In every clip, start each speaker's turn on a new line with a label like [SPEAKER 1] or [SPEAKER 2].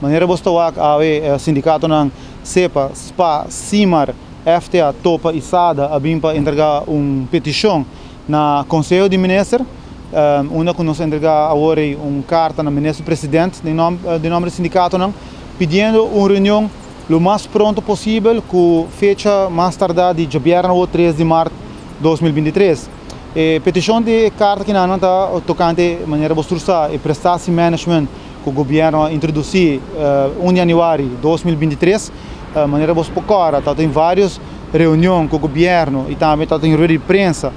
[SPEAKER 1] Manera bo ta wak awe, sindikatonan SEPPA, SPA, SIMAR, FTA, TOPA i SADA a bin pa entregá un petishon na Konseho di Minister, unda ku nos a entregá awor un karta na minister presidente den nòmber di sindikatonan, pidiendo un reunion lo mas pronto posibel, ku fecha mas tardá di djabièrnè 3 di mart 2023. E petishon di karta ku nan ta tokante, manera bo sa, e prestatiemanagement ku gobièrnu a introdusí 1 di yanüari di 2023. Manera bo por ta tin vários reunion ku gobièrnu i tambe ta tin rueda di prensa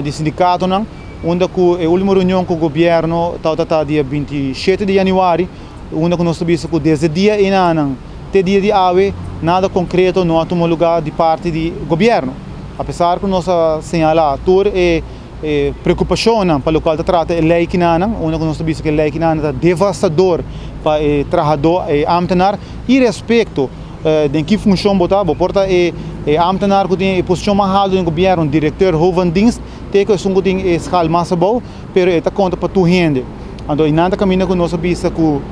[SPEAKER 1] di sindikatonan, unda ku e último reunion ku gobièrnu ta dia 27 di yanüari, unda ku nos a bisa ku desde dia einan te dia di awe nada konkreto no a tuma lugá di parti di gobièrnu. Apesar ku nos a señalá tur e preokupashon pa loke ta trata e lei akinan, unda ku nos a bisa ku e lei akinan ta devastador pa e trahadó, e ambtenaar, irrespekto di ki funshon bo ta, bo por ta e ambtenaar ku tin e posishon mas haltu den gobièrnu, direktor, hoofd van dienst, te ku esun ku tin e schaal mas abou, pero e ta konta pa tur hende. Anto, einan ta kaminda ku nos a bisa ku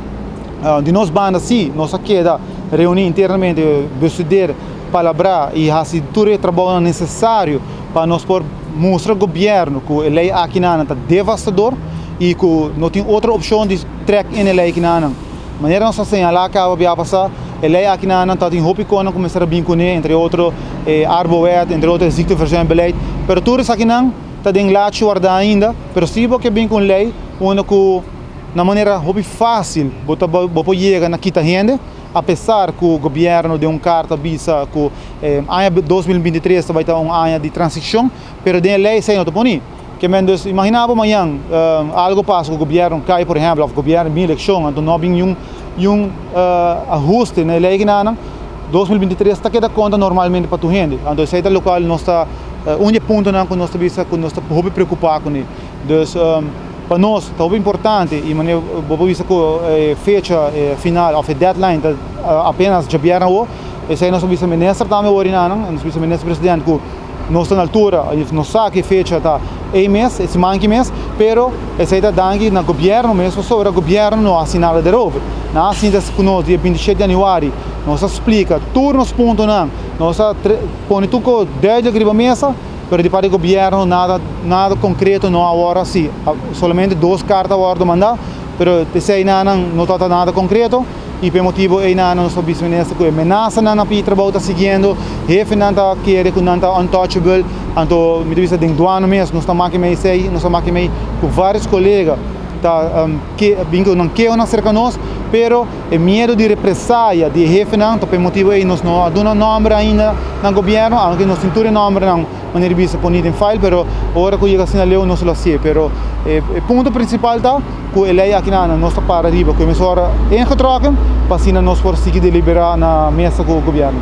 [SPEAKER 1] di nos banda si, nos a keda reuní internamente, bestudeer, palabrá i hasi tur e trabou nesesario pa nos por mustra gobièrnu ku e lei akinan ta devastador i ku no tin otro opshon di trek in e lei akinan. Manera nos a señalá kaba biaha pasá, e lei akinan ta tin hopi kos ku mester bin kuné, entre otro Arbowet, entre otro ziekteverzuimbeleid, pero tur esakinan ta den lachi wardá ainda. Pero si bo ke bin ku lei, unda ku na manera hopi fásil bo por yega na kita hende, apesar ku gobièrnu den un karta a bisa ku aña 2023 bai ta un aña di transishon, pero den lei esei no ta pone. Ke men dus, imaginá bo mañan algu pasa ku gobièrnu kai, por ehèmpel, òf gobièrnu bin elekshon, anto no bin un ahuste na lei akinan, 2023 ta keda konta normalmente pa tur hende. Anto esei ta loke nos ta un di e puntonan ku nos ta bisa ku nos ta hopi preokupá kuné. Dus pa nos ta hopi importante i manera bo por bisa ku fecha final òf e deadline ta apenas djabièrnè awor. Esei nos a bisa minister tambe awor einan, nos a bisa minister presidente ku nos ta na altura, nos sa ku e fecha ta e mes, e siman aki mes, pero esei ta danki na gobièrnu mes, pasobra gobièrnu no a hasi nada derover. Nan a sinta ku nos dia 27 di yanüari, nos a splika tur nos puntonan, nos a pone tur kos duidelijk riba mesa, pero di parti di gobièrnu nada, nada konkreto no a wòrdu hasi. Solamente dos karta a wòrdu mandá, pero esei nan no tabata nada konkreto i pa e motibu einan nos a bisa minister ku e menasanan na pidi trabou ta siguiendo, hefenan ta kere ku nan ta untouchable. Anto mi ta bisa den duana mes nos ta maki mei esei, nos ta maki mei ku vários kolega ta ke bin ku nan kehonan serka nos, pero e miedu di represaya di e hefenan ta pa e motibu ei nos no a duna nòmber ainda na gobièrnu, aunke nos tin tur e nòmbernan, manera di bisa, poni den file, pero ora ku yega asina leu nos lo hasié. Pero e punto prinsipal ta ku e lei akinan nos ta para riba ku e mes ora ingetrokken pa asina nos por sigui deliberá na mesa ku gobièrnu.